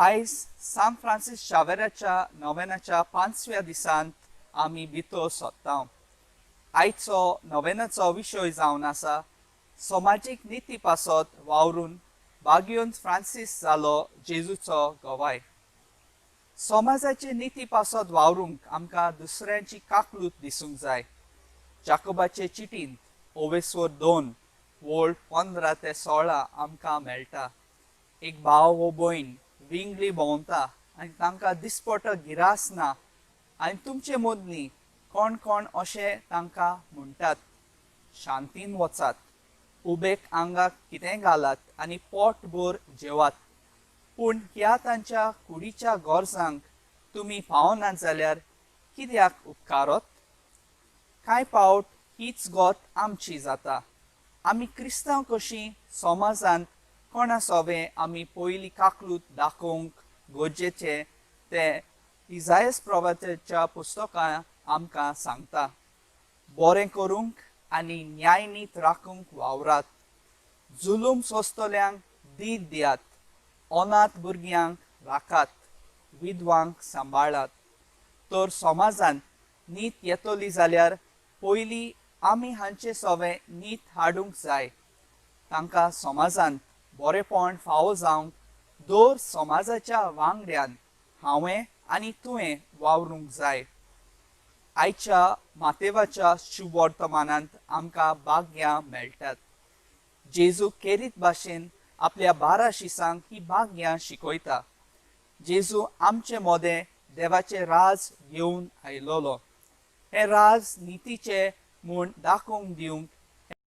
आयज सांत फ्रांसीस शावेराच्या नोवेनाच्या पांचव्या दिसांत आमी भितर सोदता. आयचो नोवेनाचो विशय जावन आसा समाजीक निती पासत वावरून बागियोन फ्रांसीस जालो जेजूचो गवाय. समाजाचे निती पासत वावरूंक आमकां दुसऱ्यांची काकलूत दिसूंक जाय. जाकोबाचे चिटींत ओवेस्वर 2 वळ 15 ते 16 आमकां मेळटा. एक भाव वो भयण विंगली भोंवता आनी तांकां दिसपटो गिरास ना आनी तुमचे मदलीं कोण कोण अशें तांकां म्हणटात, शांतीन वचात, उबेक आंगाक कितें घालात आनी पोटभर जेवात, पूण ह्या तांच्या कुडीच्या गरजांक तुमी पावनात जाल्यार कित्याक उपकारत? कांय फावट हीच गत आमची जाता. आमी क्रिस्तांव कशीं समाजांत कोणा सोवें आमी पयलीं काकलूत दाखोवंक गरजेचें तें इजायस प्रवाचाच्या पुस्तकां आमकां सांगता. बरें करूंक आनी न्यायनीत राखूंक वावरात, जुलूम सोंसतल्यांक दीद दियात, अनाथ भुरग्यांक राखात, विधवांक सांबाळात. तर समाजांत नीत येतली जाल्यार पयलीं आमी हांचे सोवें नीत हाडूंक जाय. तांकां समाजांत बरेपण फावो जावंक दर समाजाच्या वांगड्यान हांवें आनी तुवें वावरूंक जाय. आयच्या मातेवाच्या शुभवर्तमानांत आमकां भाग्यां मेळटात. जेजू केरीत भाशेन आपल्या 12 शिसांक ही भाग्यां शिकयता. जेजू आमचे मोदें देवाचें राज घेवन आयलोलो. हें राज नितीचें म्हूण दाखोवंक दिवंक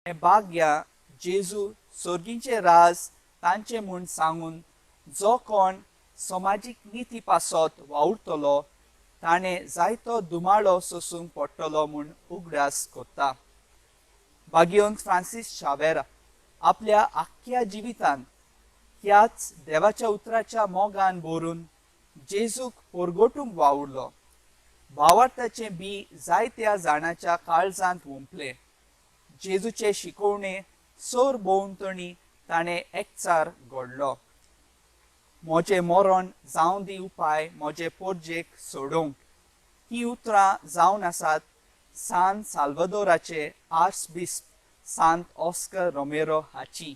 हें भाग्यां जेजू सर्गीचें राज तांचें म्हूण सांगून जो कोण समाजीक निती पासत वावुरतलो ताणें जायतो दुमाळो सोसूंक पडटलो म्हूण उगडास करता. बागियोन फ्रांसीस शावेरा आपल्या आख्ख्या जिवितांत ह्याच देवाच्या उतराच्या मोगान भरून जेजूक परगटूंक वावुरलो. भावार्थाचें बी जायत्या जाणाच्या काळजांत वोंपलें. जेजूचे शिकोवणे सर भोंवतणी ताणें एकचार घडलो. म्हजें मरण जावं दी उपाय म्हजे पोरजेक सोडोवंक, ही उतरां जावन आसात सान साल्वादोराचे आर्चबिस्प सांत ऑस्कर रोमेरो हाची.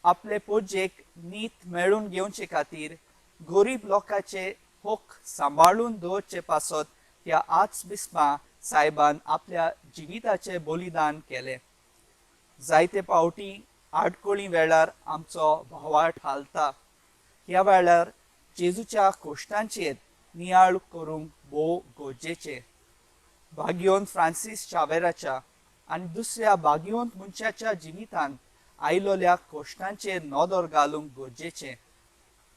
आपले पोरजेक नीत मेळून घेवचे खातीर गरीब लोकांचे हक सांबाळून दवरचे पासत ह्या आर्चबिस्पा सायबान आपल्या जिविताचें बलिदान केलें. जायते फावटी आडखळी वेळार आमचो भावार्थ हालता. ह्या वेळार जेजूच्या कोश्टांचेर नियाळ करूंक भोव गरजेचें. बागियोन फ्रांसीस शावेराच्या आनी दुसऱ्या बागियोन मनशाच्या जिवितांत आयलोल्या कोश्टांचेर नदर घालूंक गरजेचें.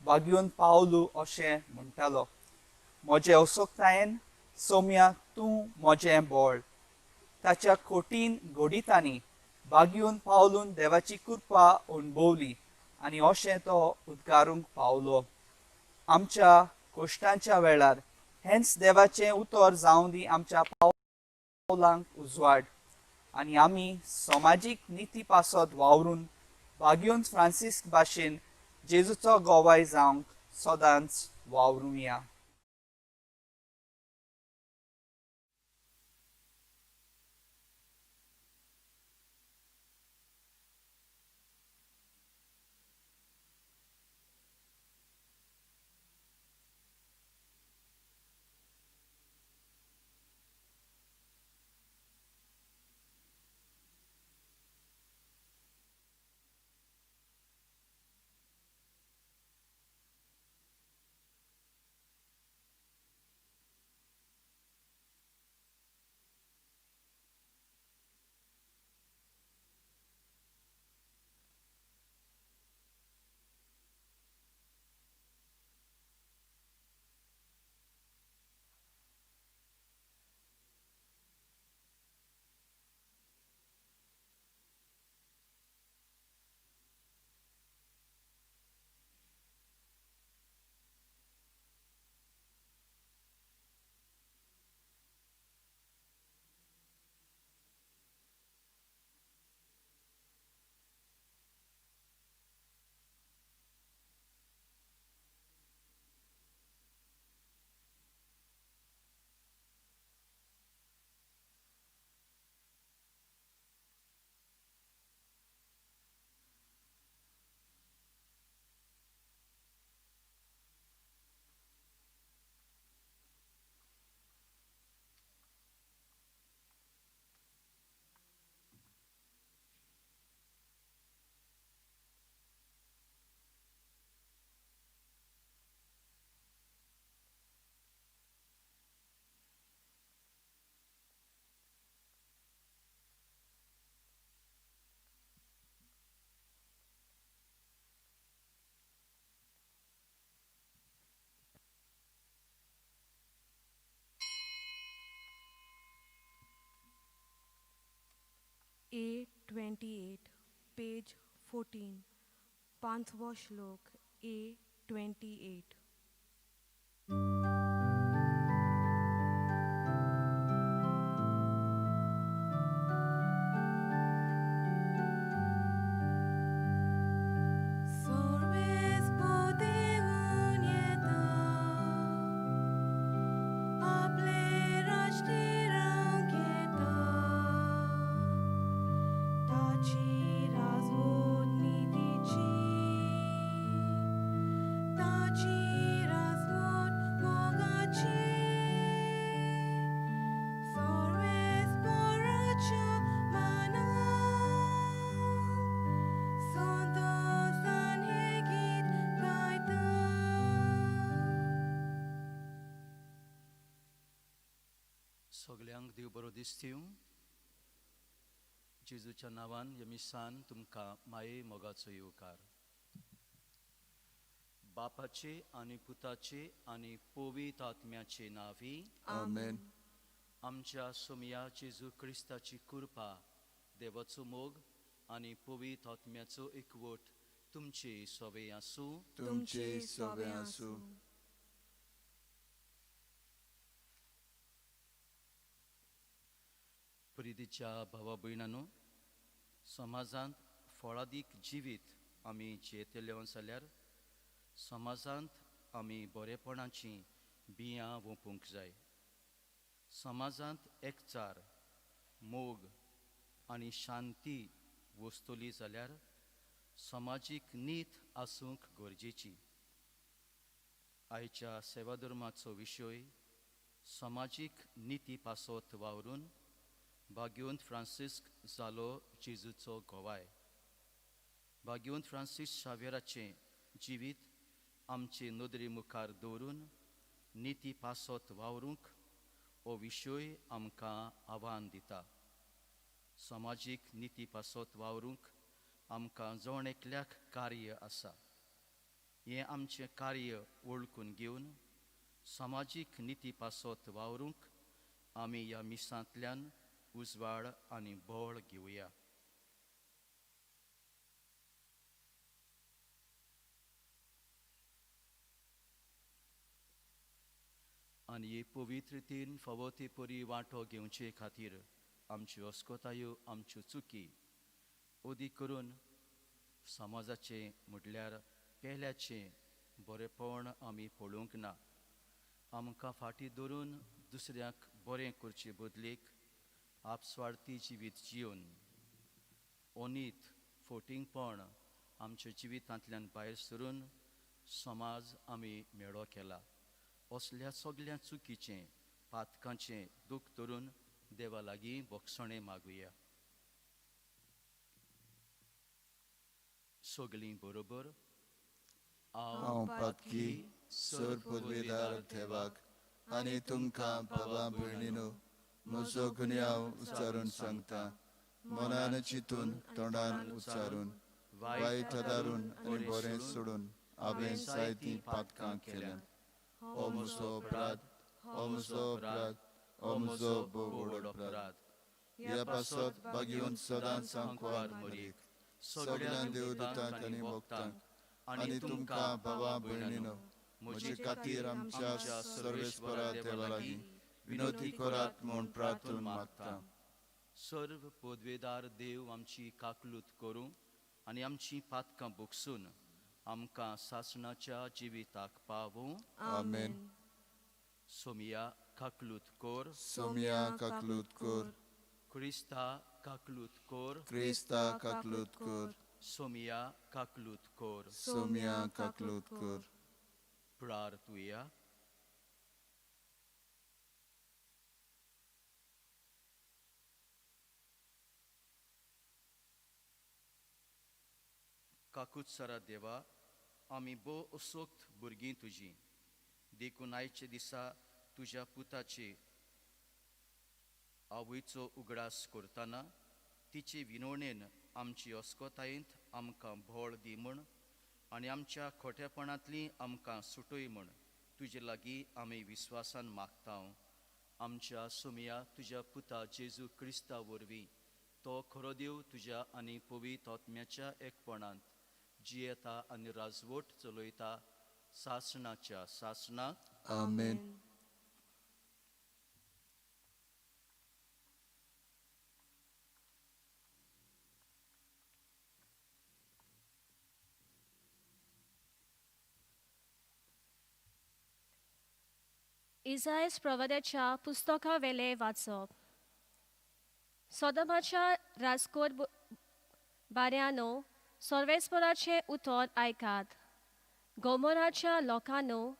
बागियोन पावलू अशें म्हणटालो, म्हजे असोक्तायेन सोम्या तूं म्हजें बळ. ताच्या कठीण घडितांनी बागियोन पावलून देवाची कृपा अणभवली आनी अशें तो उद्गारूंक पावलो. आमच्या कोश्टांच्या वेळार हेंच देवाचें उतर जावं दी आमच्या पावलांक उजवाड आनी आमी समाजीक निती पासत वावरून बागियोन फ्रांसीस भाशेन जेजूचो गवाय जावंक सदांच वावरुया. A28, page 14, पांचवो श्लोक A28. सर्वेस्पर देवून येता, आपले राष्ट्रांक येता, ताची राजवट नितीची, ताची राजवट मोगाची, सर्वेस्पराच्या मनाक संतोषान हें गीत गायता. सगल्यांक देव बरो दिसतीव. जेजूच्या नांवान ह्या मिसान तुमकां माये मोगाचो येवकार. बापाचे आनी पुताचे आनी पवित्र आत्म्याचे नांवी आमेन. आमच्या सोमया जेजू क्रिस्ताची कृपा, देवाचो मोग आनी पवित्र आत्म्याचो एकवट तुमचे सवे आसूं. तुमचे सवे आसूं. प्रितीच्या भावा भयणांनो, समाजांत फळादीक जिवीत आमी जियेतले जाल्यार समाजांत आमी बरेपणाचीं बियां वोंपूंक जाय. समाजांत एकचार, मोग आनी शांती वसतली जाल्यार समाजीक नीत आसूंक गरजेची. आयच्या सेवाधर्माचो विशय समाजीक निती पासत वावरून भाग्यवंत फ्रांसिस्क जालो जेजूचो गोवाय. भाग्यवंत फ्रांसीस शावेराचें जिवीत आमचे नदरे मुखार दवरून निती पासत वावरूंक हो विशय आमकां आव्हान दिता. समाजीक निती पासत वावरूंक आमकां जण एकल्याक कार्य आसा. हें आमचें कार्य वळखून घेवन समाजीक निती पासत वावरूंक आमी ह्या मिसांतल्यान उजवाड आनी बळ घेवया. आनी हे पवित्रतेन फावो ते परी वांटो घेवचे खातीर आमच्यो अस्कतायो, आमच्यो चुकी अदीक करून समाजाचें म्हटल्यार पेल्याचें बरेपण आमी पळोवंक ना. आमकां फाटीं धरून दुसऱ्यांक बरें करचे बदलेक आपस्वार्थी जिवीत जिवन अनीत, फोटिंगपण आमच्या जिवितांतल्यान भायर सरून समाज आमी मेळो केला. असल्या सगल्या चुकीचें, पातकांचें दूख धरून देवा लागीं बोगसणें मागुया. सगलीं बरोबर. हांव पातकी सर पदवेदार देवाक आनी तुमकां बाबा भयणीनो म्हजो गुन्यांव उच्चारून सांगता. मनान चिंतून, तोंडान उच्चारून, वायट आदारून आनी बरें सोडून हांवें जायतीं पातकां केल्यांत. हो म्हजो अपराध, हो म्हजो अपराध, हो म्हजो भोव व्हड अपराध. ह्या पासत भाग्यवंत सदांच सांकवार मरीक, सगळ्या देवदूतांक आनी भक्तांक आनी तुमकां भावा भयणीनो म्हजे खातीर आमच्या सर्वेस्परा देवा लागीं विनोती करात म्हूण प्रार्थून मागता. सर्व पदवेदार देव आमची काकलूत करूं आनी आमची पातकां बोगसून आमकां सासणाच्या जिविताक पावूं. आमेन. सोमिया काकलूत कोर. सोमिया काकलूत कोर. क्रिस्ता काकलूत कोर. क्रिस्ता काकलूत कोर. सोमिया काकलूत कोर. सोमिया काकलूत कोर. प्रार्थुया. काकुत्सरा देवा, आमी भोव असोक्त भुरगीं तुजीं, देखून आयच्या दिसा तुज्या पुताचे आवयचो उगडास करतना तिचे विनवणेन आमची अस्कतायेंत आमकां भोळ दी म्हूण आनी आमच्या खोटेपणांतली आमकां सुटय म्हूण तुजे लागीं आमी विस्वासान मागता. आमच्या सुमया तुज्या पुता जेजू क्रिस्ता वरवीं तो खरो देव तुज्या आनी पवित्र आत्म्याच्या एकपणांत जियेता आनी राजवट चलयता सासणाच्या सासणाक. आमेन. इजायस प्रवाद्याच्या पुस्तकावेले वाचप. सोदमाच्या राजकोट बाऱ्यानो, सर्वेस्पराचें उतर आयकात. गोमोराच्या लोकांनो,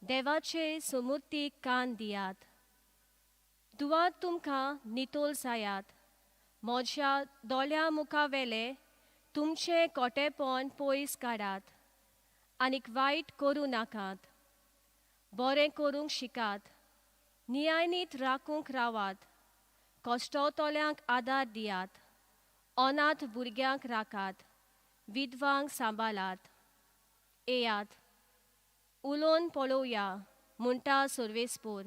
देवाचे सुमुर्तीक कान दियात. दुवात तुमकां नितोल जायात. म्हज्या दोळ्या मुखावेले तुमचें कोटेपण पयस काडात आनीक वायट करूं नाकात. बरें करूंक शिकात, नियायनीत राखूंक रावात, कश्टवतल्यांक आदार दियात, अनाथ भुरग्यांक राखात, विधवांक सांबाळात. येयात, उलोवन पळोवया, म्हणटा सर्वेस्पोर.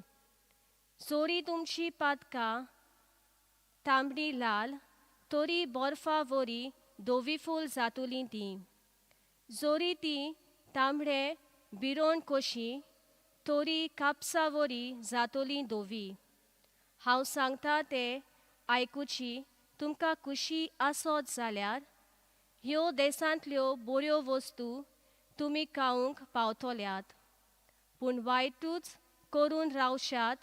चोरी तुमची पातकां तांबडी लाल तरी बर्फा वरी धवी फूल जातलीं तीं. जोरी तीं तांबडे बिरोण कशी तरी कापसा वरी जातली धवी. हांव सांगता तें आयकुची तुमकां खुशी आसत जाल्यार ह्यो देशांतल्यो बऱ्यो वस्तू तुमी खावंक पावतल्यात. पूण वायटूच करून रावशात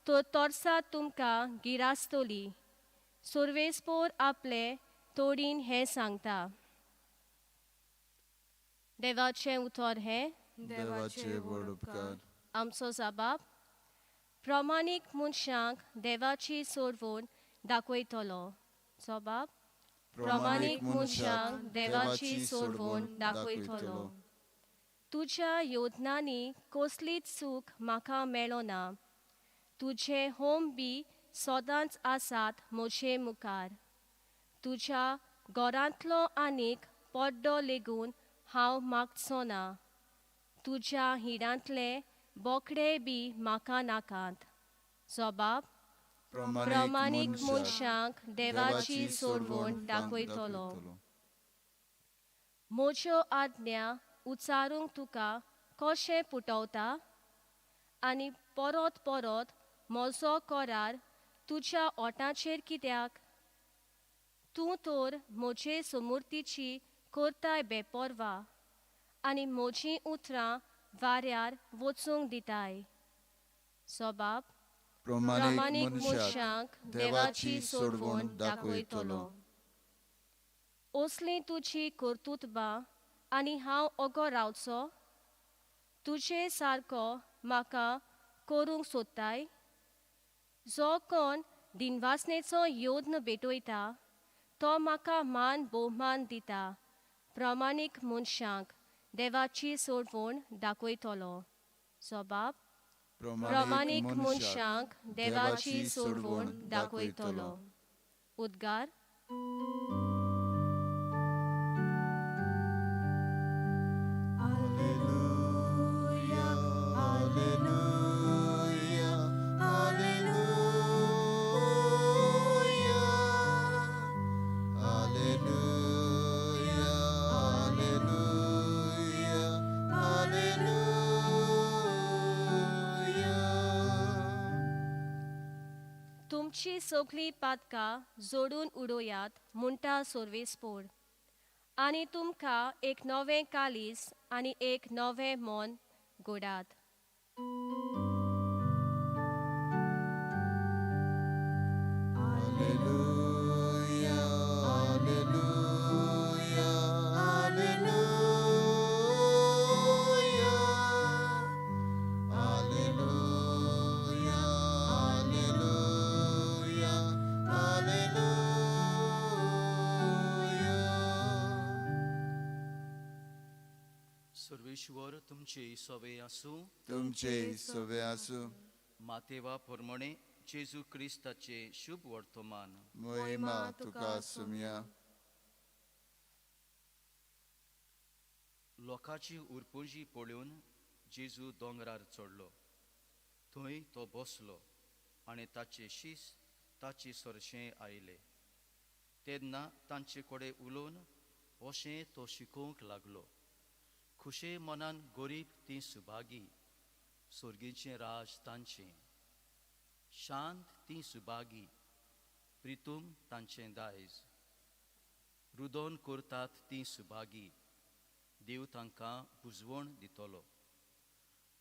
तर तोर्सा तुमकां गिरासतली. सर्वेस्पोर आपले तोडीन हें सांगता. देवाचें उतर हें. देवाचे व्हड उपकार. आमचो जबाब प्रमाणीक मनशांक देवाची सोडवण दाखयतलो. जबाब प्रमाणीक मनशांक देवाची सोडवण दाखयतलो. तुज्या योजनांनी कसलीच सूख म्हाका मेळना. तुजें होम बी सदांच आसात म्हजे मुखार. तुज्या घरांतलो आनीक पड्डो लेगून हांव मागचो ना. तुज्या हिडांतले बोकडे बी म्हाका नाकात. जबाब प्रमाणीक मनशांक देवाची सोडवण दाखयतलो. म्हज्यो आज्ञा उच्चारूंक तुका कशें पुटवता आनी परत परत म्हजो करार तुज्या ओंठाचेर कित्याक? तूं तर म्हजे सुमुर्तीची करताय बेपर्वा आनी म्हजीं उतरां वाऱ्यार वचूंक दिताय. जबाब प्रमाणीक मनशांक देवाची सोडवण दाखयतलो. असलीं तुजी कर्तुत्वां आनी हांव ओगो रावचो? तुजे सारको म्हाका करूंक सोदताय? जो कोण दिनवासनेचो योद्न भेटयता तो म्हाका मान भोवमान दिता. प्रमाणीक मनशांक देवाची सोडवण दाखयतलो. जबाब प्रमाणीक मनशांक देवाची सोडवण दाखयतलो. उद्गार. Alleluia, alleluia, alleluia, alleluia, alleluia, alleluia. तुमची सगळीं पातकां जोडून उडोयात म्हणटा सर्वेस्पोर, आनी तुमकां एक नवें कालीस आनी एक नवें मन घडात. Alleluia, alleluia, alleluia, alleluia, alleluia, alleluia. Sarveshwar तुमचे सवे आसूं. तुमचे सवे आसूं. मातेवा प्रमाणे जेजू क्रिस्ताचे शुभ वर्तमान. महिमा तुका सुमया. लोकांची उरपुंजी पळोवन जेजू दोंगरार चडलो. थंय तो बसलो आनी ताचे शीस ताचे सरशें आयले. तेन्ना तांचे कडेन उलोवन अशें तो शिकोवंक लागलो. खुशे मनान गरीब ती सुभागी, सोर्गीचें राज तांचें. शांत ती सुभागी, प्रितूम तांचें दायज. रुदोन करतात ती सुभागी, देव तांकां बुजवण दितलो.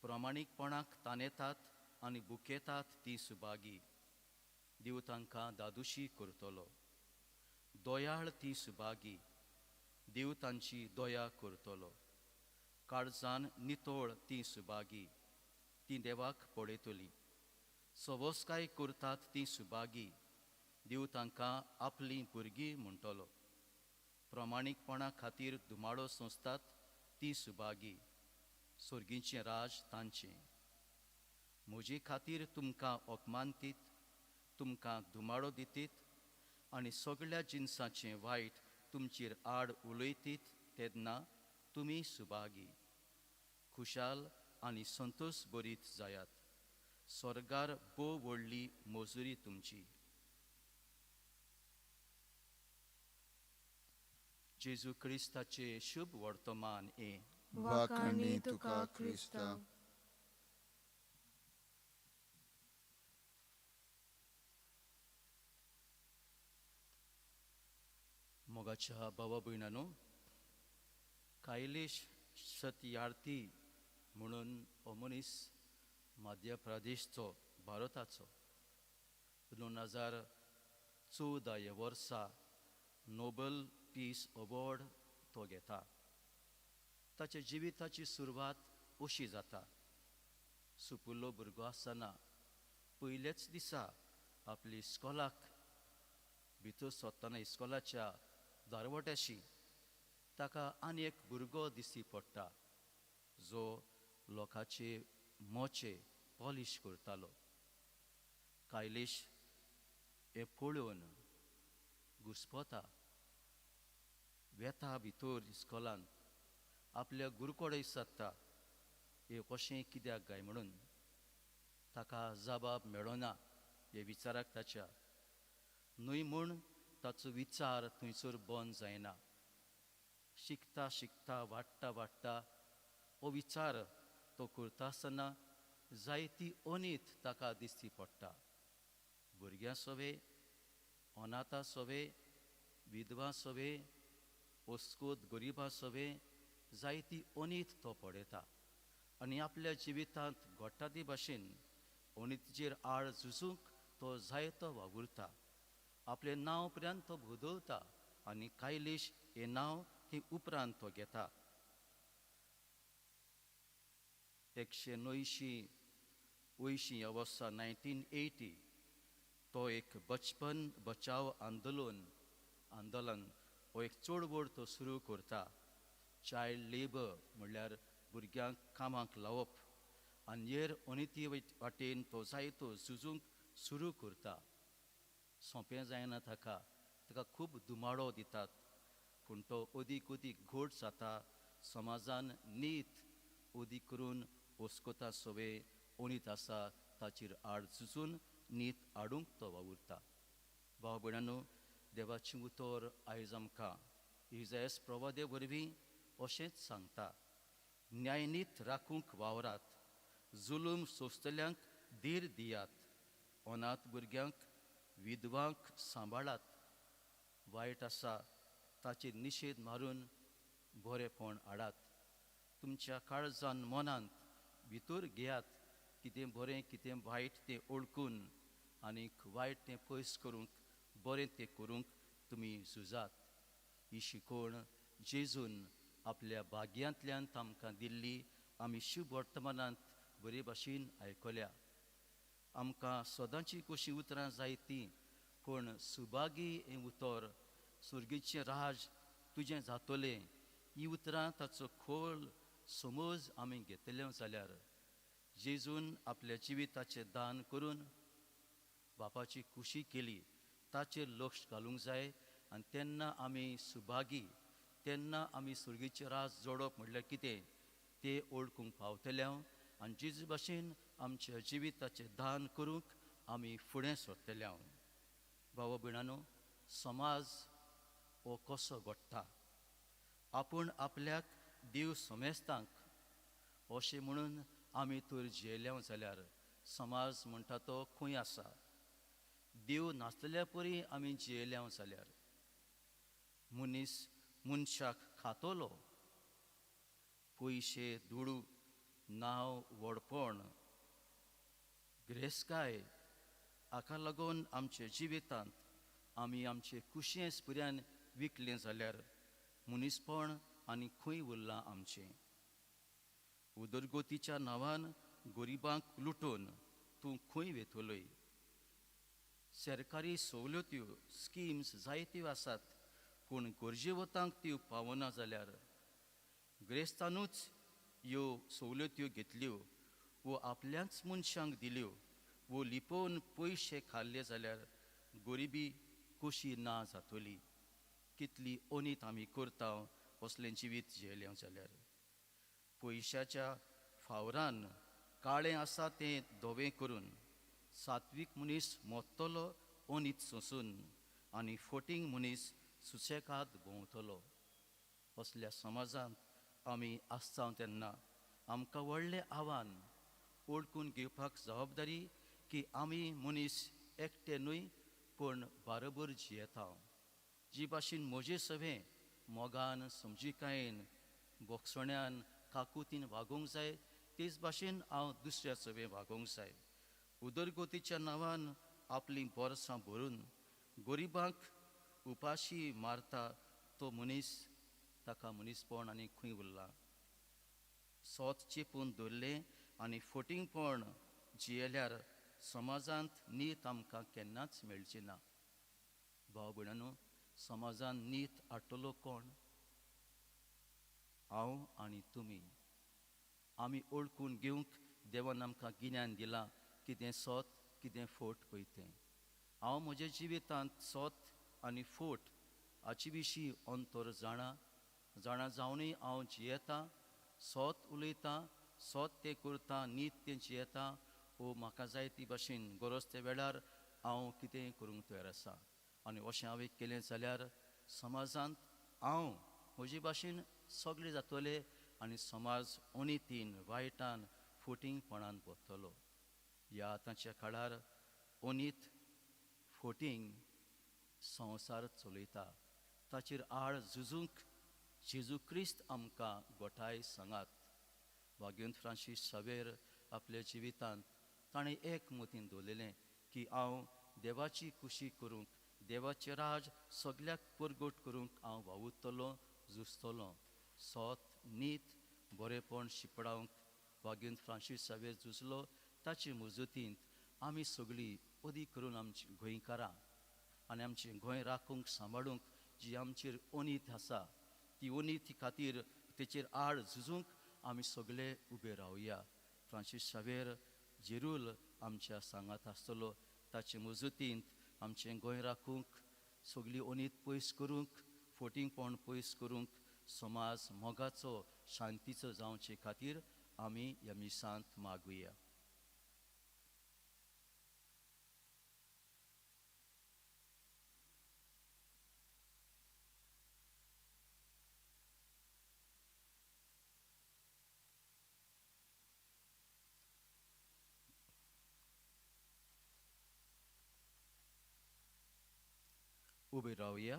प्रामाणीकपणाक तानेतात आनी बुकेतात ती सुभागी, देव तांकां दादुशी करतलो. दयाळ ती सुभागी, देव तांची दया करतलो. काळजान नितळ ती सुभागी, ती देवाक पळयतली. सवस्काय करतात ती सुभागी, देव तांकां आपलीं भुरगीं म्हणटलो. प्रामाणीकपणा खातीर धुमाडो सोंसतात ती सुभागी, सोर्गीचें राज तांचें. म्हजे खातीर तुमकां अपमानतीत, तुमकां धुमाडो दितीत आनी सगळ्या जिनसाचें वायट तुमचेर आड उलयतीत तेन्ना तुमी सुभागी. खुशाल आनी संतोश बरीत जायात, स्वर्गार भोव व्हडली मजुरी तुमची. जेजू क्रिस्ताचें शुभ वर्तमान हें. वाखाणी तुका क्रिस्ता. मोगाच्या भावा भयणानो, कैलेश सत्यार्थी म्हणून हो मनीस मध्य प्रदेशचो, भारताचो. 2014 ह्या वर्सा नोबल पीस अवॉर्ड तो घेता. ताच्या जिविताची सुरवात अशी जाता. सुपुल्लो भुरगो आसतना पयल्याच दिसा आपली इस्कोलाक भितर सरतना इस्कोलाच्या दारवट्याशी ताका आनी एक भुरगो दिश्टी पडटा, जो लोकांचे मोचे पॉलीश करतालो. कैलेश हें पळोवन घुस्पता, वेता भितर इस्कोलांत, आपल्या गुरुकडे विचारता हें कशें कित्याक काय म्हणून. ताका जबाब मेळना हे विचाराक ताच्या, न्हय म्हूण ताचो विचार थंयसर बंद जायना. शिकता शिकता वाडटा वाडटा हो विचार तो करता आसतना जायती अनीत ताका दिश्टी पडटा. भुरग्यां सोवे, अनाथा सोवे, विधवा सोवे, ओस्कोत गरिबां सोवे जायती अनीत तो पळयता आनी आपल्या जिवितांत घडटा ते भाशेन अनितीचेर आड झुजूंक तो जायतो वावुरता. आपलें नांव पर्यंत तो बदलता आनी कैलेश हें नांव ती उपरांत तो घेता. 1989 ह्या वर्सा 1980 तो एक बचपन बचाव आंदोलन हो एक चळवळ तो सुरू करता. चायल्ड लेबर म्हणल्यार भुरग्यांक कामाक लावप आनी हेर अनिती वाटेन तो जायतो झुजूंक सुरू करता. सोंपें जायना ताका, ताका खूब धुमाडो दितात, पूण तो अदीक अदीक घोट जाता. समाजान नीत अदीक करून ओस्कोता सोवे अनीत आसा ताचेर आड झुजून नीत हाडूंक तो वावुरता. भाव भयणांनो, देवाचें उतर आयज आमकां इजायस प्रवादे वरवीं अशेंच सांगता. न्यायनीत राखूंक वावरात, जुलूम सोंसतल्यांक धीर दियात, अनाथ भुरग्यांक विधवांक सांबाळात, वायट आसा ताचेर निशेध मारून बरेपण हाडात. तुमच्या काळजान मनांत भितर घेयात कितें बरें कितें वायट तें ओळखून आनीक वायट तें पयस करूंक बरें तें करूंक तुमी झुजात. ही शिकवण जेजून आपल्या भाग्यांतल्यान तांकां दिल्ली आमी शुभ वर्तमानांत बरे भाशेन आयकल्या. आमकां सदांची कशीं उतरां जाय तीं, पूण सुभागी हें उतर, सुर्गीचें राज तुजें जातलें, हीं उतरां ताचो खोल समज आमी घेतले जाल्यार जेजून आपल्या जिविताचें दान करून बापाची खुशी केली ताचेर लक्ष घालूंक जाय. आनी तेन्ना आमी सुभागी, तेन्ना आमी सुर्गीचें राज जोडप म्हणल्यार कितें तें ओळखूंक पावतले. आनी जेजू भाशेन आमच्या जिविताचें दान करूंक आमी फुडें सरतले. भाव भयणांनो, समाज हो कसो घडटा? आपूण आपल्याक देव समेस्तांक अशें म्हणून आमी तर जियेल्या जाल्यार समाज म्हणटा तो खंय आसा? देव नासलेल्या परी आमी जियेल्या जाल्यार मनीस मनशाक खातलो. पयशे, दुडू, नांव, व्हडपण, गिरेस्तकाय हाका लागून आमच्या जिवितांत आमी आमचे कुशेंस पुऱ्यान विकलें जाल्यार मनीसपण आनी खंय उरलां आमचें? उदरगतीच्या नांवान गरिबांक लुटून तूं खंय वेतलोय? सरकारी सवलत्यो, स्किम्स जायत्यो आसात, पूण गरजेवतांक त्यो पावना जाल्यार गिरेस्तानूच ह्यो सवलत्यो घेतल्यो वो आपल्याच मनशांक दिल्यो वो लिपोवन पयशे खाल्ले जाल्यार गरिबी कशी ना जातली? कितली अनीत आमी करता असलें जिवीत जियेलें जाल्यार. पयशाच्या फावरान काळें आसा तें धवें करून सात्वीक मनीस मोत्तलो अनीत सोंसून आनी फोटींग मनीस सुसेगाद भोंवतलो. असल्या समाजांत आमी आसता तेन्ना आमकां व्हडलें आव्हान ओळखून घेवपाक जबाबदारी की आमी मनीस एकटे न्हय पूण बारोबर जियेता. जी भाशेन म्हजे सवें मोगान, समजिकायेन, बोगसण्यान, काकुतीन वागोवंक जाय, तेच भाशेन हांव दुसऱ्या सवें वागोवंक जाय. उदरगतीच्या नांवान आपलीं बोर्सां भरून गरिबांक उपाशी मारता तो मनीस, ताका मनीसपण आनी खंय उरलां? सोत चेपून दवरलें आनी फोटींगपण जियेल्यार समाजांत नीत आमकां केन्नाच मेळची ना. भाव भयणांनो, समाजांत नीत हाडटलो कोण? हांव आनी तुमी. आमी ओळखून घेवंक देवान आमकां गिन्यान दिलां, कितें सोत कितें फोट पळय तें. हांव म्हज्या जिवितांत सोत आनी फोट हाचे विशीं अंतर जाणा जाणा जावनूय हांव जियेतां, सोत उलयतां, सोत तें करता, नीत तें जियेतां, वो म्हाका जाय ती भाशेन गरज त्या वेळार हांव कितेंय करूंक तयार आसा. आनी अशें हांवें केलें जाल्यार समाजांत हांव म्हजे भाशेन सगळे जातले आनी समाज अनितीन, वायटान, फोटींगपणान भरतलो. ह्या आतांच्या काळार अनीत, फोटींग संवसार चलयता. ताचेर आड झुजूंक जेजू क्रिस्त आमकां गोठाय सांगात. वाग्योन फ्रांसीस शावेर आपल्या जिवितांत ताणें एक मतीन दवरलेलें की हांव देवाची खुशी करूंक, देवाचें राज सगल्याक परगट करूंक हांव वावुरतलो, झुजतलो. सोत, नीत, बरेपण शिंपडावंक वाग्योन फ्रांसीस शावेर झुजलो. ताचे मजतींत आमी सगळीं अदीक करून आमची गोंयकारां आनी आमचें गोंय राखूंक, सांबाळूंक जी आमचेर अनीत आसा ती अनीती खातीर तेचेर आड झुजूंक आमी सगळे उबे रावया. फ्रांसीस शावेर जेरूल आमच्या सांगात आसतलो. ताचे मजतींत आमचें गोंय राखूंक, सगळी अनीत पयस करूंक, फोटींगपण पयस करूंक, समाज मोगाचो, शांतीचो जावचे खातीर आमी ह्या मिसांत मागुया. उबे रावया.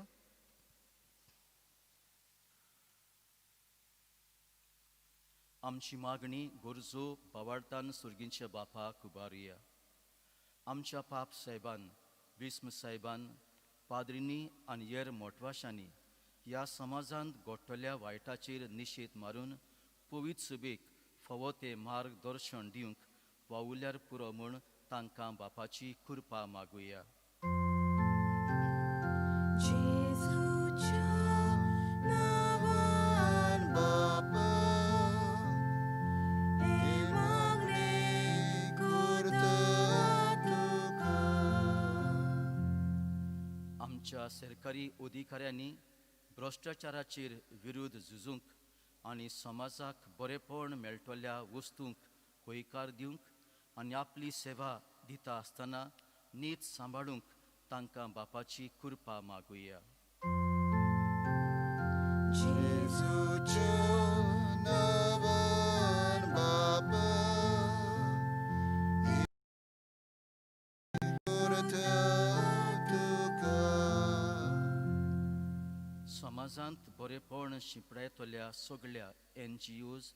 आमची मागणी गरजो बावार्थान सुर्गींच्या बापाक उबारुया. आमच्या पाप साहेबान, भीष्म साहेबान, पाद्रींनी आनी हेर मोटवाशांनी ह्या समाजांत घडटल्या वायटाचेर निशेध मारून पवित्र सभेक फावो तें मार्गदर्शन दिवंक वावुरल्यार पुरो म्हूण तांकां बापाची कृपा मागुया. जेजूच्या नांवान बापा हें मागणें करता तुका. आमच्या सरकारी अधिकाऱ्यांनी भ्रश्टाचाराचेर विरोध झुजूंक आनी समाजाक बरेपण मेळटल्या वस्तूंक हयकार दिवंक आनी आपली सेवा दिता आसतना नीत सांबाळूंक तांकां बापाची कृपा मागुया. जेजूच्या नांवान बापा करता तुका. समाजांत बरेपण शिंपडायतल्या सगळ्या NGOs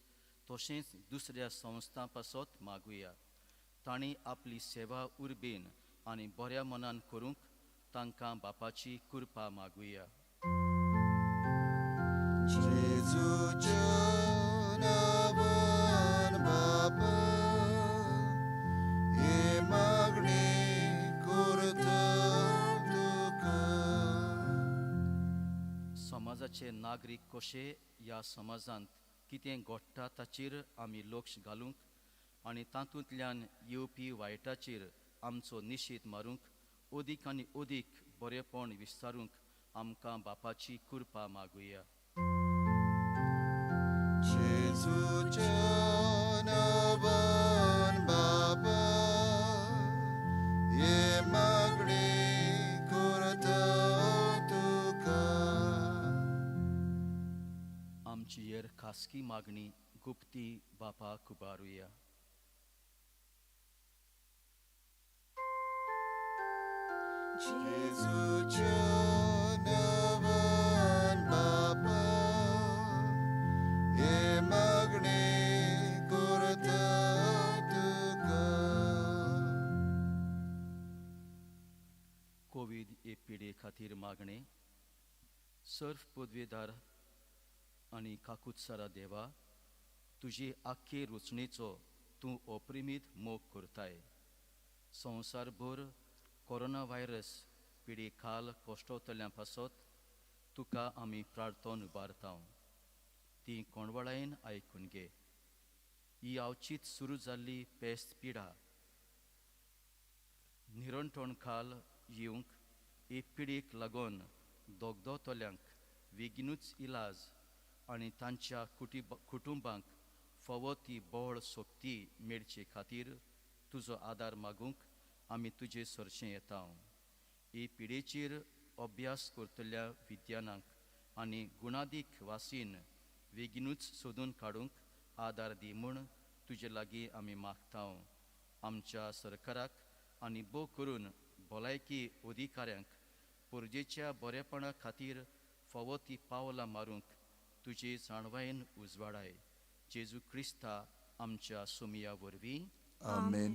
तशेंच दुसऱ्या संस्थां पासत मागुया. तांणी आपली सेवा उर्बेन आनी बऱ्या मनान करूंक तांकां बापाची कृपा मागुया. जेजूच्या नांवान बापा ही मागणी करता तुका. समाजाचे नागरीक कशे ह्या समाजांत कितें घडटा ताचेर आमी लक्ष घालूंक आनी तातूंतल्यान येवपी वायटाचेर आमचो निशेध मारूंक अदीक आनी अदीक बरेपण विस्तारूंक आमकां बापाची कृपा मागुया. जेजूच्या नांवान बापा ही मागणी करता तुका. आमची हेर खासगी मागणी गुप्ती बापाक उबारुया. जेजूच्या नांवान बापा ही मागणी करता तुका. कोवीड हे पिडे खातीर मागणे. सर्व पदवेदार आनी काकुत्सरा देवा, तुजे आख्खे रचणेचो तूं अपरिमीत मोग करताय. संवसारभर कोरोना व्हायरस पिडे खाल कश्टवतल्या पासत तुका आमी प्रार्थन उबारता. ती कोणवळायेन आयकून घे. ही आवचीत सुरू जाल्ली पेस्त पिडा निरंटण खाल येवंक हे पिडेक लागून दोगदोतल्यांक बेगीनूच इलाज आनी तांच्या कुटुंबांक फावो ती बळ शक्ती मेळचे खातीर तुजो आदार मागूंक आमी तुजे सरशें येता. हे पिडेचेर अभ्यास करतल्या विद्यानांक आनी गुणादीक वासीन बेगीनूच सोदून काडूंक आदार दी म्हूण तुजे लागीं आमी मागता. आमच्या सरकाराक आनी भोव करून भलायकी अधिकाऱ्यांक परजेच्या बरेपणा खातीर फावो ती पावलां मारूंक तुजे जाणवायेन उजवाडाय. जेजू क्रिस्ता आमच्या सोमिया वरवीं. आमेन.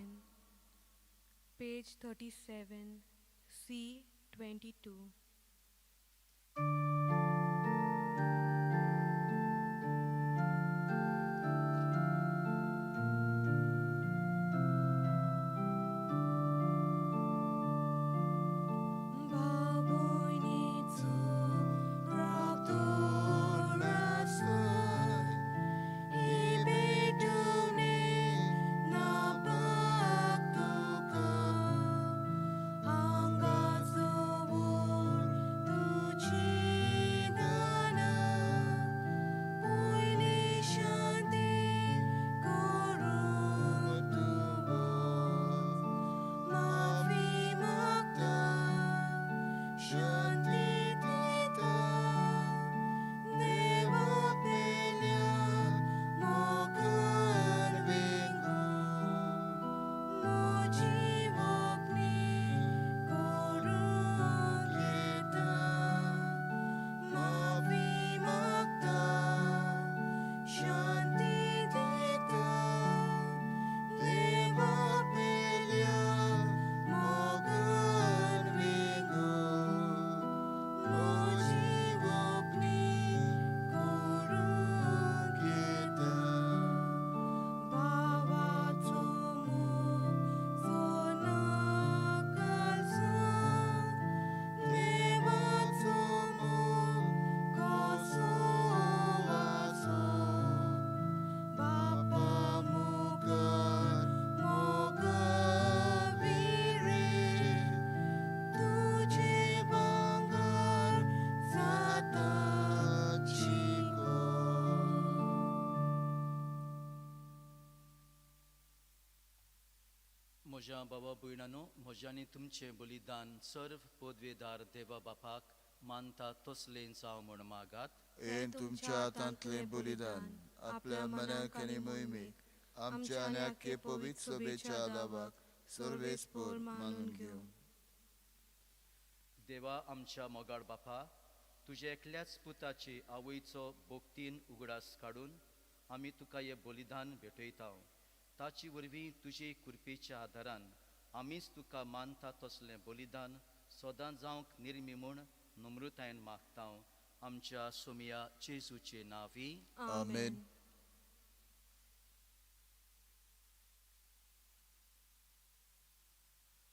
Page 37, C 22. म्हज्या बाबा भयणानो, म्हज्यांनी तुमचें बलिदान सर्व पदवेदार देवा बापाक मानता तसलें जावं म्हूण मागात. हें तुमच्या हातांतलें बलिदान आपल्या मनाक आनी मोहिमेक आमच्या आनी आख्खे पवित्र सभेच्या दावाक सर्वेस्पोर मानून घेवं. देवा आमच्या मोगाळ बापा, तुज्या एकल्याच पुताची आवयचो भक्तीन उगडास काडून आमी तुका हें बलिदान भेटयता. ताची वरवीं तुजे कृपेच्या आदारान आमीच तुका मानता तसलें बलिदान सदां जावंक निर्मी म्हूण नम्रतायेन मागता. आमच्या सोमिया जेजूचे नांवी आमेन.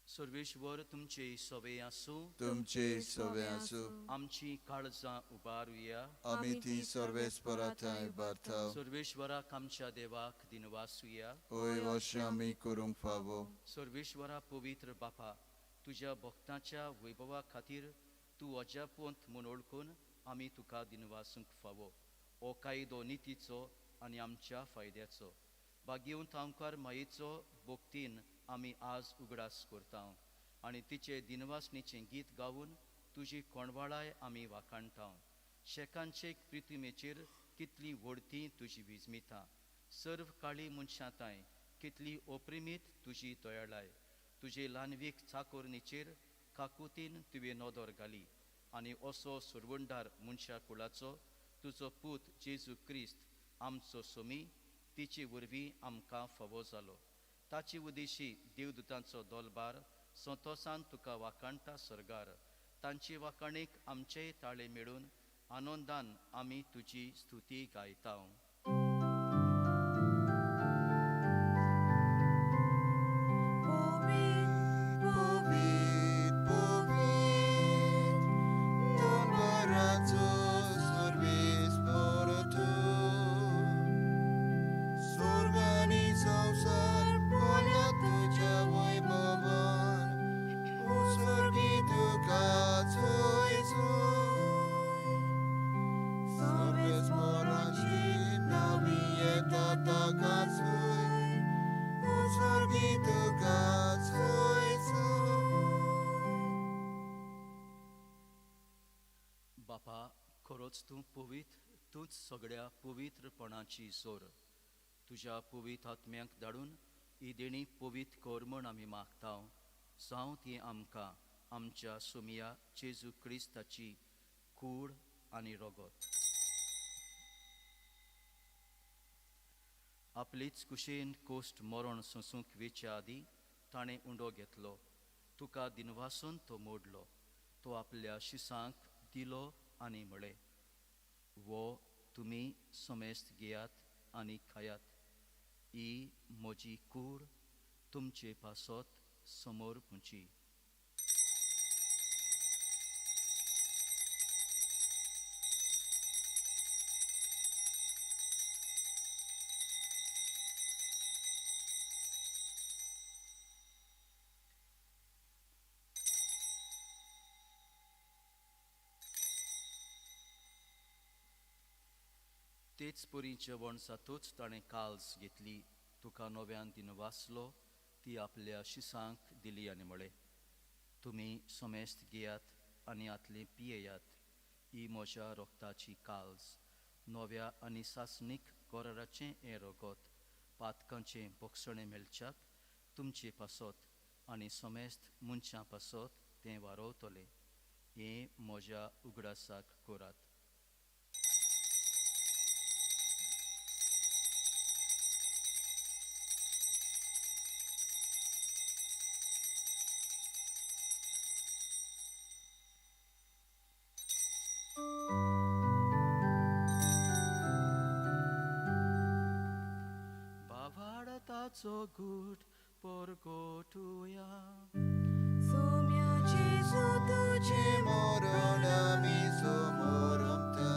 सर्वेश्वर तुमचे सवे आसूं. तुमचे सवे आसूं. आमची काळजां उबारुया. आमी ती सर्वेस्परा थंय उबारता. सर्वेश्वराक आमच्या देवाक दिनवासुया. होय, अशें आमी करूंक फावो. सर्वेश्वरा पवित्र बापा, तुज्या भक्ताच्या वैभवा खातीर तूं अजापोंत म्हूण वळखून आमी तुका दिनवासूंक फावो. हो कायदो नितीचो आनी आमच्या फायद्याचो. बागेवंत आमकार मायेचो भक्तीन आमी आज उगडास करता आनी तिचे दिनवासणेचें गीत गावन तुजी कोणवाळाय आमी वाखाणटा. शेकांचे प्रितिमेचेर कितली व्हडती तुजी विजमिता, सर्व काळी मनशां तांय कितली ओप्रिमीत तुजी दयाळाय. तुजे ल्हानवीक चाकोरणीचेर काकुतीन तुवें नदर घाली आनी असो सुरवंडार मनशा कुळाचो तुजो पूत जेजू क्रिस्त आमचो सोमी तिचे वरवीं आमकां फावो जालो. ताची उदेशी देवदूतांचो दोलबार संतोसान तुका वाखाणटा सर्गार. तांची वाखाणीक आमचेय ताळे मेळून आनंदान आमी तुजी स्तुती गायता. बापा, खरोच तूं पवित्र, तूंच सगळ्या पवित्रपणाची जोर. तुज्या पवित्र आत्म्यांक धाडून ही देणी पवित्र कर म्हूण आमी मागता. जावं ती आमकां आमच्या सोमिया जेजू क्रिस्ताची कूड आनी रगत. आपलेच कुशेन कोश्ट मरण सोंसूंक वेच्या आदीं ताणें उंडो घेतलो, तुका दिनवासून तो मोडलो, तो आपल्या शिसांक दिलो आनी म्हळें, वो तुमी समेस्त घेयात आनी खायात, ही म्हजी कूड तुमचे पासत समोर पुची. तेच परी जेवण जातूच ताणें काल्स घेतली, तुका नव्यान दिनवासलो, ती आपल्या शिसांक दिली आनी म्हळें, तुमी समेस्त घेयात आनी आतलें पियेयात, ही म्हज्या रगताची काल्स, नव्या आनी सासणीक कराराचें हें रगत पातकांचें बोगसणें मेळच्याक तुमचे पासत आनी समेस्त मनशां पासत तें वारोवतलें. हें म्हज्या उगडासाक करात. गुट परगोटुया सोम्या जेजू तुजें मरण आमी समोरमता,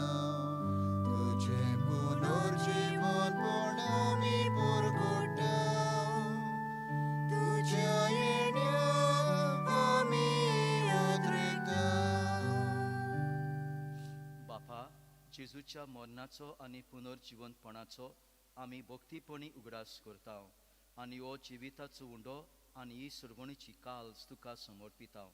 तुजें पुनर्जीवनपण आमी परगोटा, तुज्या येण्याक आमी उद्रेकता. बापा, जेजूच्या मरणाचो आनी पुनर्जिवंतपणाचो आमी भक्तीपणी उगडास करता आनी हो जिविताचो उंडो आनी ही सुरवणीची काल्स तुका समर्पिता.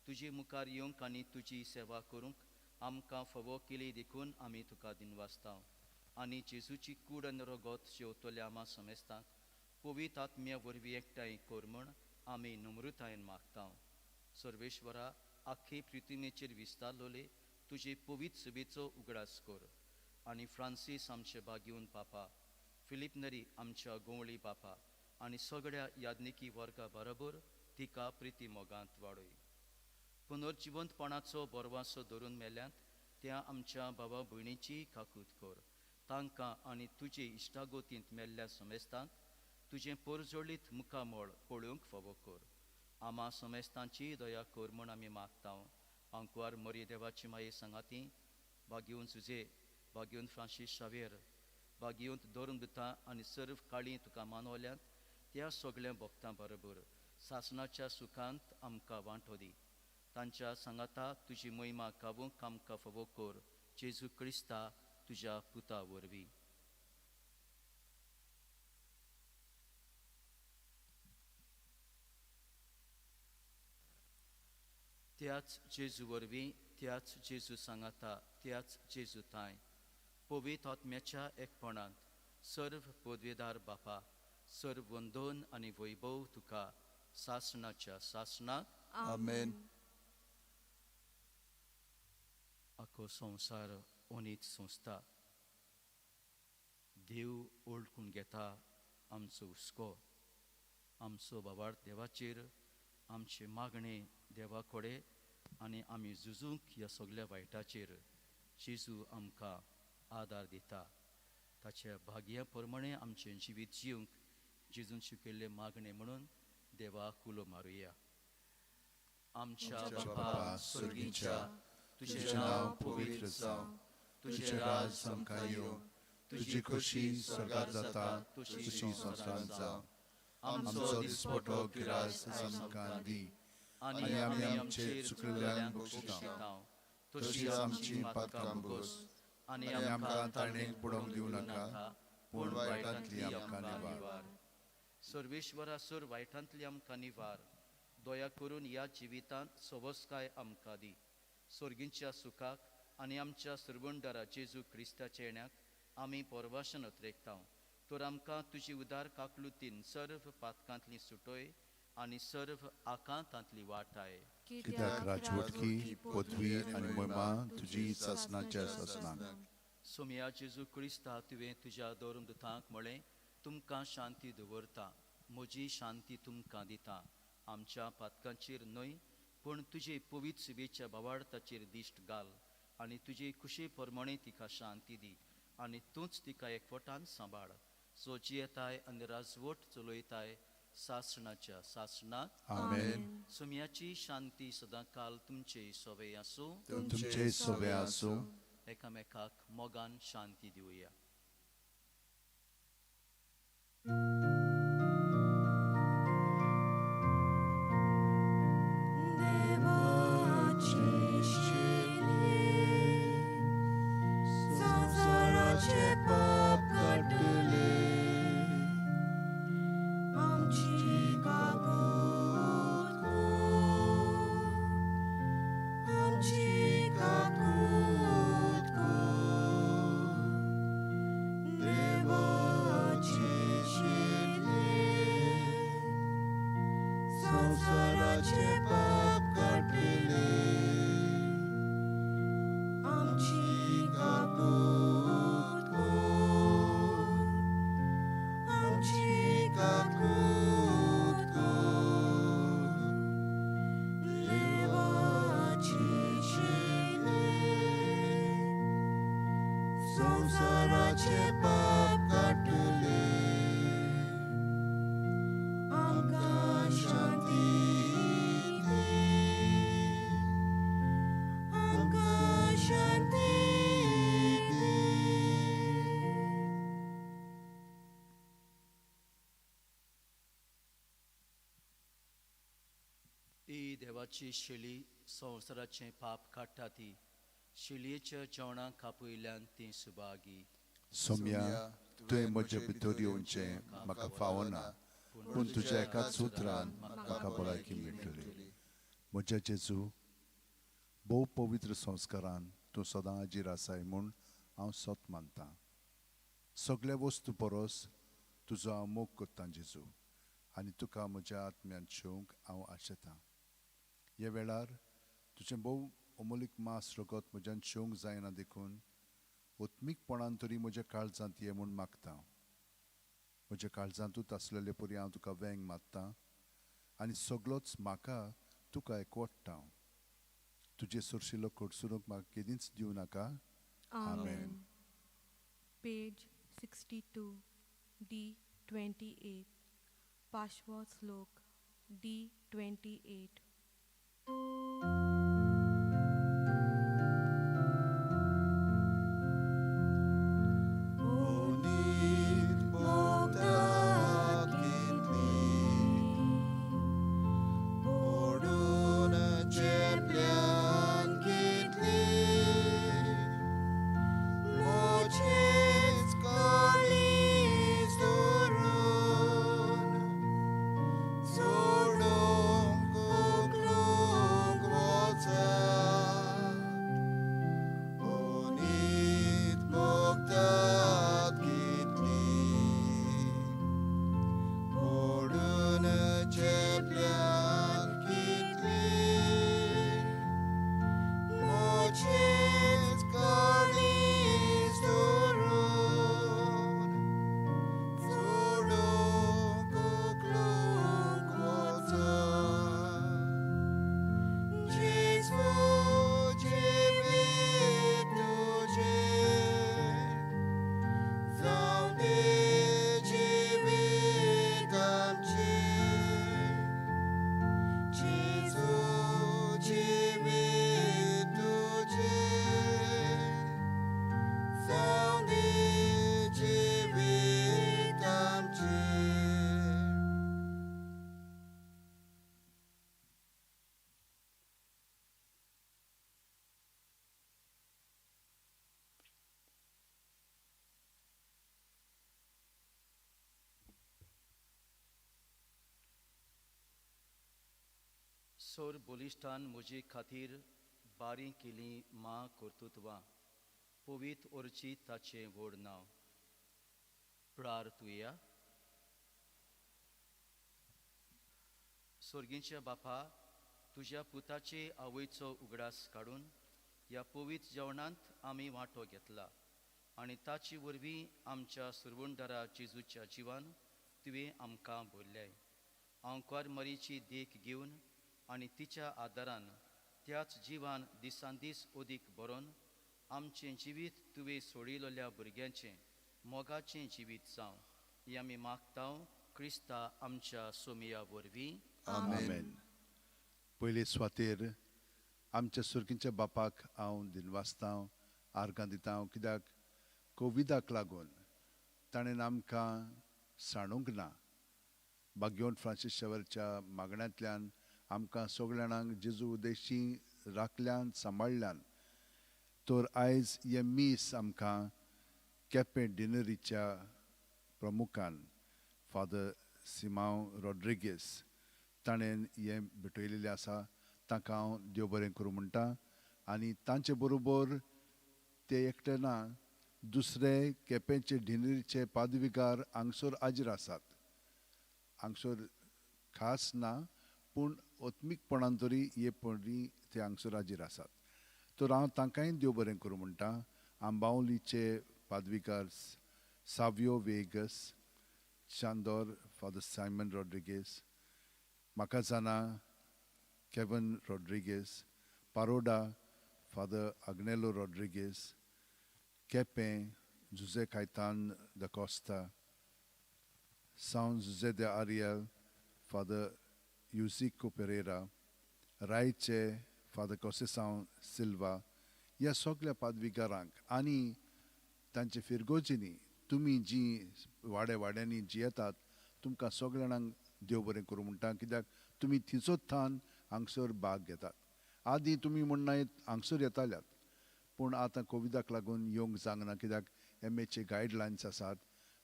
तुजे मुखार येवंक आनी तुजी सेवा करूंक आमकां फावो केली देखून आमी तुका दिनवासता आनी जेजूची कूड आनी रगत शेवतल्या आमा समेस्तांक पवित्र आत्म्या वरवीं एकठांय कर म्हण आमी नम्रतायेन मागता. सर्वेश्वरा, आख्खे पृथ्वीचेर विस्तारलोले तुजे पवित्र सभेचो उगडास कर आनी फ्रांसीस आमचे बागेवन पापा, फिलीप नरी आमच्या गोंवळी बापा आनी सगळ्या याज्ञिकी वर्गा बरोबर तिका प्रिती मोगांत वाडय. पुनर्जिवंतपणाचो बरवासो धरून मेल्यांत त्या आमच्या भावा भयणीची काकूत कर. तांकां आनी तुजे इश्टागोतींत मेल्ल्या समेस्तांक तुजें परजळीत मुखामळ पळोवंक फावो कर. आमा समेस्तांची दया कर म्हूण आमी मागता. आंकवार मरी देवाची माये सांगाती बागेवन सुजे, बागेवन फ्रांसीस शावेर, बागेवन धरून दिता आनी सर्व काळी तुका मानवल्यांत त्या सगळ्या भक्तां बरोबर सासणाच्या सुखांत आमकां वांटो दी. तांच्या सांगाता तुजी महिमा गावूंक आमकां फावो कर, जेजू क्रिस्ता तुज्या पुता वरवीं. त्याच जेजू वरवीं, त्याच जेजू सांगाता, त्याच जेजू तांय पवित्र आत्म्याच्या एकपणांत सर्व पदवेदार बापा, सर्व वंदन आनी वैभव तुका सासणाच्या सासणाक. आमेन. आखो संवसार ओनीत संस्था देव ओळखून घेता आमचो हुस्को, आमचो बाबार देवाचेर, आमचे मागणे देवा कडेन आनी आमी झुजूंक ह्या सगल्या वायटाचेर जेजू आमकां आदार दिता. ताच्या भाग्या प्रमाणे आमचें जिवीत जिवंक जेजून शिकयल्ले मागणे म्हणून देवाक उलो मारुया. आमच्या बापा स्वर्गीच्या, तुजें नांव पवित्र जावं, तुजें राज आमकां येवं, तुजी खोशी स्वर्गार जाता तशी संवसारांत जावं. आमचो दिसपटो गिरास आमकां दी आनी आमी आमचे चुकलेल्यांक बक्षिता तशीच आमची पातकां भोगस आनी आमकां ताणेक बुडोवंक दिवं नाका, पूण वायटांतली आमकां निवार. सर्वेश्वरा, सर वायटांतली आमकां निवार. दया करून ह्या जिवितांत सवसकाय आमकां दी. स्वर्गींच्या सुखाक आनी आमच्या सरवणदारा जेजू क्रिस्ताच्या येण्याक आमी परवाशन अत्रेकता. तर आमकां तुजी उदार काकलुतीन सर्व पातकांतली सुटोय आनी सर्व आकांतांतली वाटाय. कित्याक राजवटकी, पदवी आनी महिमा तुजी सासणाच्या सासणाक. सोमया जेजू क्रिस्ता, तुवें तुज्या धर्म दुतांक म्हळें, तुमकां शांती दवरता, म्हजी शांती तुमकां दिता. आमच्या पातकांचेर न्हय पूण तुजे पवित्र सुबेच्या भावार्थाचेर दिश्ट घाल आनी तुजे खुशे प्रमाणे तिका शांती दी आनी तूंच तिका एकवटान सांबाळ. सो जियेताय आनी राजवट चलयताय सासणाच्या सासणाक. आमेन. सोम्याची शांती सदांकाल तुमचे सोवे आसूं. तुमचे सोवे आसूं. एकामेकाक मोगान शांती दिवया. देवाची शिली संवसाराचे पाप काडटले, आमची काकूत कर, आमची काकूत कर. देवाची शिली संवसाराचे पाप काडटले, आमची काकूत कर, आमची काकूत कर. देवाची शिली संवसाराचे पाप काडटले, आमकां शांती दी, आमकां शांती दी. ही देवाची शेली संवसाराचें पाप काडटा ती शेलयेच्या जेवणाक कापयल्यान ती सुभागी. सोम्या, तुवें म्हजे भितर येवचें म्हाका फावना, पूण तुज्या एकाच उतरान म्हाका भलायकी मेळटली. म्हज्या जेजू, भोव पवित्र संस्कारान तूं सदां हाजीर आसाय म्हूण हांव सत मानतां. सगळ्या वस्तू परस तुजो हांव मोग करतां जेजू, आनी तुका म्हज्या आत्म्यान शेवंक हांव आशेतां. ह्या वेळार तुजें भोव अमोलीक मास रगत म्हज्यान शेवंक जायना देखून आत्मीकपणान तरी म्हज्या काळजांत ये म्हूण मागता. म्हज्या काळजांतूच आसलेले परी हांव तुका वेंग मारतां आनी सगळोच म्हाका तुका एकवडटा. तुजे सरशिल्लो कडसरूंक म्हाका केदींच दिवं नाका. आमेन. Page 62, D28, पाशवो श्लोक D28. सोर बलिश्ठान म्हजे खातीर बारी केली मां कर्तृत्वां, पवीत ओरची ताचें व्हड नांव. प्रार्थुया. सोर्गींच्या बापा, तुज्या पुताचे आवयचो उगडास काडून ह्या पवीत जेवणांत आमी वांटो घेतला आनी ताचे वरवीं आमच्या सुरवणदारा जेजूच्या जिवान तुवें आमकां भरल्याय. आंकवार मरीची देख घेवन आनी तिच्या आदारान त्याच जिवान दिसान दीस अदीक बरोवन आमचें जिवीत तुवें सोडिल्ल्या भुरग्यांचें मोगाचें जिवीत जावं, हें आमी मागता क्रिस्ता आमच्या सोमिया वरवीं. आमेन. पयले सुवातेर आमच्या सुर्कींच्या बापाक हांव दिनवासता, आर्गां दिता, कित्याक कोविडाक लागून ताणें आमकां सांडूंक ना. बाग्योन फ्रांसीस शेवरच्या मागण्यांतल्यान आमकां सगळ्या जाणांक जेजू उदेशी राखल्यान सांबाळ्ळ्यान. तर आयज हें मीस आमकां केपें डिनरीच्या प्रमुखान फादर सिमांव रॉड्रिगीस ताणें हें भेटयलेलें आसा. तांकां हांव देव बरें करूं म्हणटा. आनी तांचे बरोबर ते एकटे ना, दुसरे केपेंचे डिनरीचे पादविगार हांगसर हाजीर आसात. हांगसर खास ना पूण आत्मीकपणान तरी हे परी ते हांगसर हाजीर आसात. तर हांव तांकांय देव बरें करूं म्हणटा. आंबावलीचे पादविकार Savio Vegas, Chandor father Simon Rodrigues, Macazana Kevin Rodrigues, Paroda father Agnelo Rodrigues, Quepem Jose Caetano da Costa, São Jose de Ariel father Yuzico Pereira, Raiche father Conceição Silva. ह्या सगळ्या पादविकारांक आनी तांचे फिरगोजिनी तुमी जी वाड्या वाड्यांनी जियेतात तुमकां सगळ्या जाणांक देव बरें करूं म्हणटा, कित्याक तुमी थिंचोच थान हांगसर भाग घेतात. आदीं तुमी म्हणना हांगसर येताल्यात, पूण आतां कोविडाक लागून येवंक जावंक कित्याक एमएचे गायडलायन्स आसात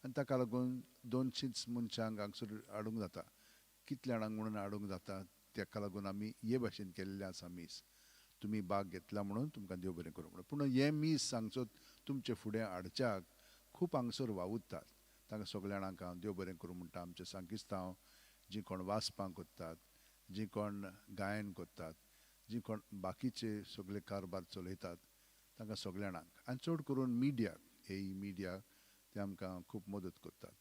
आनी ताका लागून 200 मनशांक हांगसर हाडूंक जाता. कितल्या जाणांक म्हणून हाडूंक जाता तेका लागून आमी हे भाशेन केल्लें आसा मीस. तुमी भाग घेतला म्हणून तुमकां देव बरें करूं म्हणून. पूण हें मीस सांगचो तुमचे फुडें हाडच्याक खूब हांगसर वावुरतात, तांकां सगल्या जाणांक हांव देव बरें करूं म्हणटा. आमचे सांकिस्तांव जीं कोण वाचपां करतात, जीं कोण गायन करतात, जीं कोण बाकीचे सगळे कारभार चलयतात, तांकां सगल्या जाणांक आनी चड करून मिडियाक, हे मिडियाक ते आमकां खूब मदत करतात.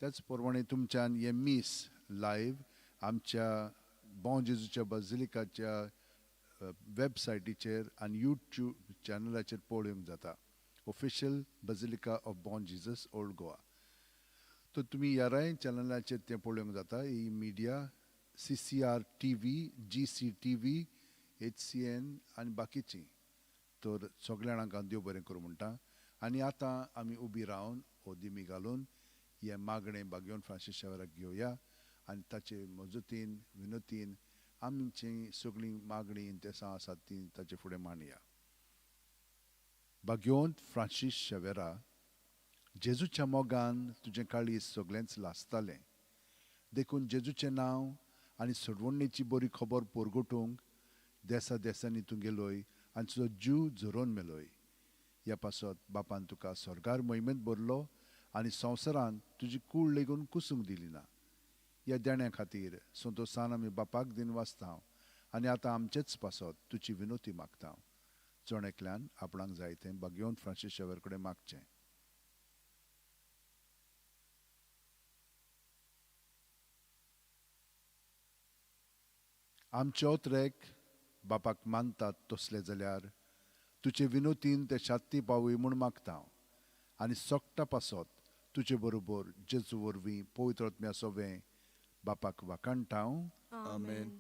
त्याच प्रमाणे तुमच्यान हें मीस लायव्ह आमच्या बॉं जेजूच्या बाजिलिकाच्या वेबसायटीचेर आनी यूट्यूब चॅनलाचेर पळोवंक जाता, official basilica of Bom Jesus old Goa. तर तुमी ह्याराय चॅनलाचेर तें पळोवंक जाता. ही media CCR TV, GCTV, HCN आनी बाकीचीं. तर सगल्या जाणांक हांव देव बरें करूं म्हणटा. आनी आतां आमी उबी रावन ओदिमी घालून हें मागणें बागेवन फ्रांसीस शावराक घेवया आनी ताचे मजतीन विनोतीन आमची सगळीं मागणीं इंतेसां आसात तीं ताचे फुडें मांडया. भाग्यवंत फ्रांसीस शेवेरा, जेजूच्या मोगान तुजें काळीज सगळेंच लासतालें, देखून जेजूचें नांव आनी सोडवणेची बरी खबर परगटूंक देसा देसांनी तूं गेलोय आनी तुजो जीव झरोवन मेलोय. ह्या पासत बापान तुका स्वर्गार मोहिमेंत भरलो आनी संवसारांत तुजी कूड लेगून कुसूंक दिली ना. ह्या देण्या खातीर संतोसान आमी बापाक दिन वाचता आनी आतां आमचेच पासत तुजी विनोती मागता. जण एकल्यान आपणाक जाय तें भाग्यवंत फ्रांसीस शेवर कडेन मागचें. आमचे ओतरेक बापाक मानतात तसले जाल्यार तुजे विनोतीन ते शात्ती पावय म्हूण मागता आनी सोकटा पासत तुजे बरोबर जेजू वरवीं पवित्र आत्म्या सोवें बापाक वाखाणटा. आमेन.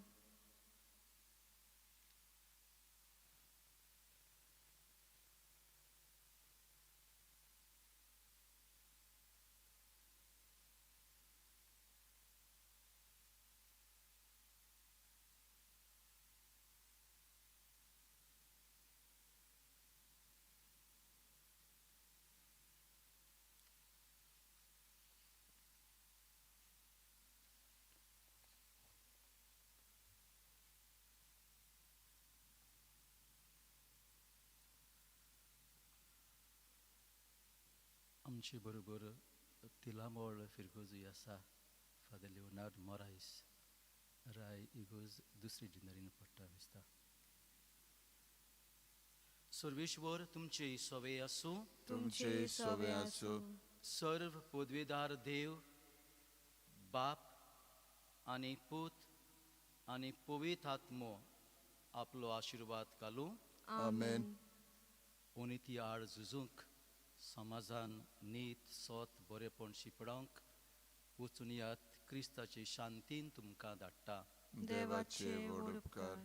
आमचे बरोबर तिलामोळ फिरगोजूय आसा, फादर लिओनार्ड मोरायस राय इगोज दुसरी जिनरीन पडटा दिसता. सर्वेश्वर तुमचे सवे आसूं, तुमचे सवे आसूं. सर्व पदवेदार देव बाप आनी पूत आनी पवित्र आत्मो आपलो आशिर्वाद घालूं. आमेन. अनिती आड झुजूंक, समाजान नीत सोत बरेपण शिंपडावंक वचून यात क्रिस्ताचे शांतीन तुमकां धाडटा. देवाचे व्हड उपकार.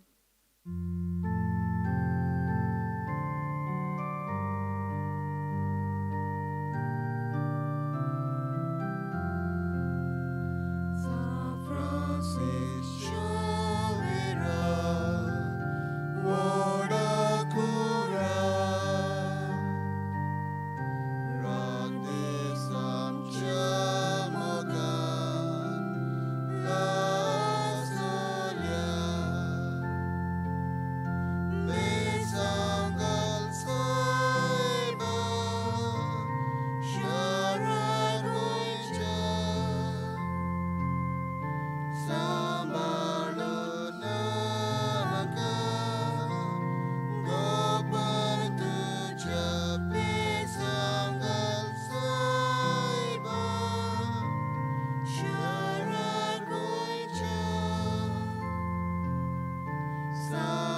Sa